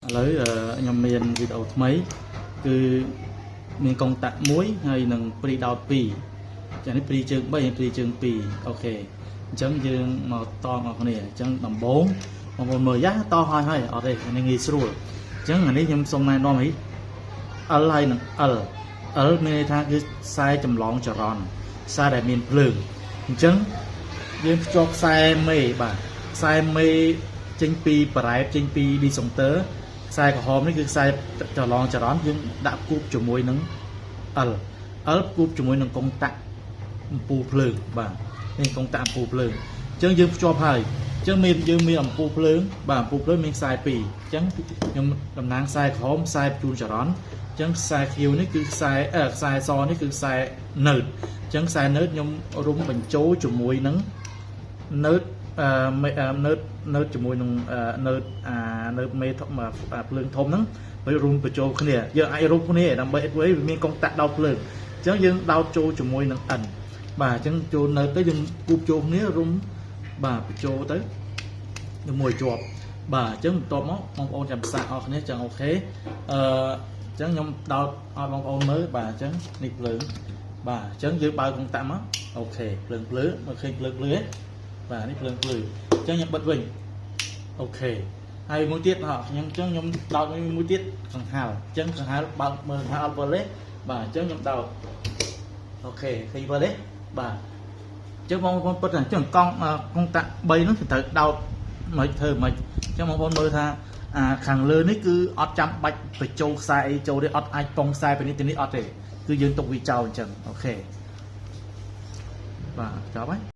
ឥឡូវខ្ញុំមានវីដេអូថ្មីគឺមានកុងតាក់មួយហើយនឹងព្រីដោត2ចានេះព្រីជើង3ហើយព្រីជើង2OK អញ្ចឹងយើងមកតអស់គ្នាអញ្ចឹងដំបូងបងប្អូនមើលយ៉ាតហើយហើយអត់ទេអានេះងាយស្រួលអញ្ចឹងអានេះខ្ញុំសូមណែនាំអី L ហើយនឹង L L មានន័យថាគឺខ្សែចម្លងចរន្តខ្សែដែលមានភ្លើងអញ្ចឹងយើងភ្ជាប់ខ្សែមេបាទខ្សែមេចេញពីប្រ៉ែបចេញពី disjoncteur ខ្សែក្រហមនេះគឺខ្សែចម្លងចរន្តយើងដាក់គូបជាមួយនឹង L L គូបជាមួយនឹងកុងតាក់អំពូលភ្លើងបាទនេះកុងតាក់អំពូលភ្លើងអញ្ចឹងយើងភ្ជាប់ហើយអញ្ចឹងមានយើងមានអំពូលភ្លើងបាទអំពូលភ្លើងមានខ្សែពីរអញ្ចឹងខ្ញុំតំណាងខ្សែក្រហមខ្សែបញ្ជូនចរន្តអញ្ចឹងខ្សែខៀវនេះគឺខ្សែអឺខ្សែសនេះគឺខ្សែ neutre អញ្ចឹងខ្សែ neutre ខ្ញុំរុំបញ្ចូលជាមួយនឹង neutre អឺមេអឺ neutre neutre ជាមួយនឹងអឺ neutre អា neutre មេធំអាភ្លើងធំហ្នឹងវារុំបញ្ចូលគ្នាយើងអាចរុំគ្នាដើម្បីអីវាមានកុងតាក់ដោតភ្លើងអញ្ចឹងយើងដោតចូលជាមួយនឹង N បាទអញ្ចឹងចូលនៅទៅយើងគូបចូលគ្នារុំបាទបញ្ចូលទៅមួយជាប់បាទអញ្ចឹងបន្ទាប់មកបងប្អូនចាំសាកអស់គ្នាអញ្ចឹង OK អញ្ចឹងខ្ញុំដោតឲ្យបងប្អូនមើលបាទអញ្ចឹងនេះភ្លើងបាទអញ្ចឹងយើងបើកកុងតាក់មក OK ភ្លើងភ្លឺមើលឃើញភ្លើងភ្លឺទេបាទនេះភ្លើងភ្លឺអញ្ចឹងខ្ញុំបិទវិញ OK ហើយមួយទៀតហ៎ខ្ញុំអញ្ចឹងខ្ញុំដោតមួយទៀតកង្ហាលអញ្ចឹងកង្ហាលបើកមើលកង្ហាលអត់វិលទេបាទអញ្ចឹងខ្ញុំដោត OK ឃើញវិលទេបាទអញ្ចឹងបងប្អូនពិតអញ្ចឹងកង់កុងតាក់3ហ្នឹងគឺត្រូវដោតមិនធ្វើមិនអញ្ចឹងបងប្អូនមើលថាអាខាងលើនេះគឺអត់ចាំបាច់បញ្ចូលខ្សែអីចូលទេអត់អាចពងខ្សែពីនេះទៅនេះអត់ទេគឺយើងទុកវាចោលអញ្ចឹង OK បាទចប់ហើយ។